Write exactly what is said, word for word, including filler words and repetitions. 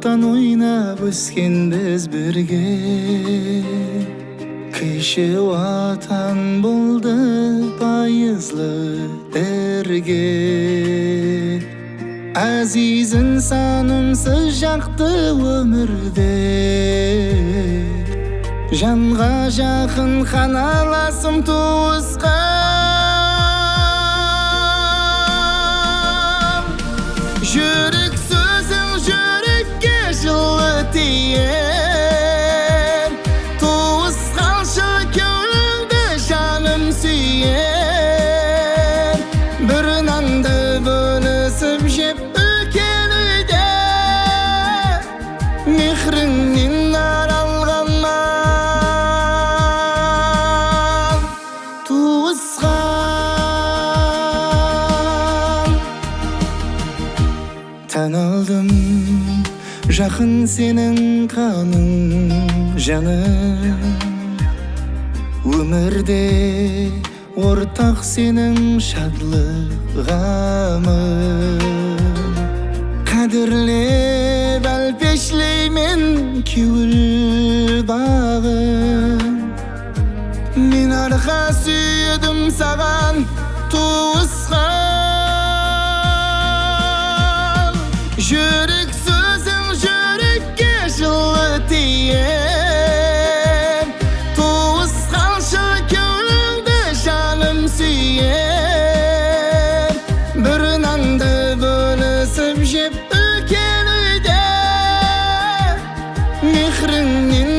Qan oynap óskenbiz birge, kishi Watan boldı payızlı erge. Áziz insanımsız jaqtı ómirde, janǵa jaqın qanalasım tuwısqan. Júrek sóziń júrekke jıllı tiyer, tuwısqanshı kewlińdi janım súyer. Bir nandı bólisip jep úlken úyde, mehrińnen aralǵanman, tuwısqan. Tán aldım, jaqın seniń qanıń, janım. Ómirde ortaq seniń shadlıq, ǵamıń. Qádirlep álpeshleymen kewil baǵın. Men arqa súyedim saǵan, tuwısqan. Júrek sóziń júrekke jıllı tiyer, tuwısqanshı kewlińdi janım súyer. Bir nandı bólisip jep úlken úyde, mehrińnen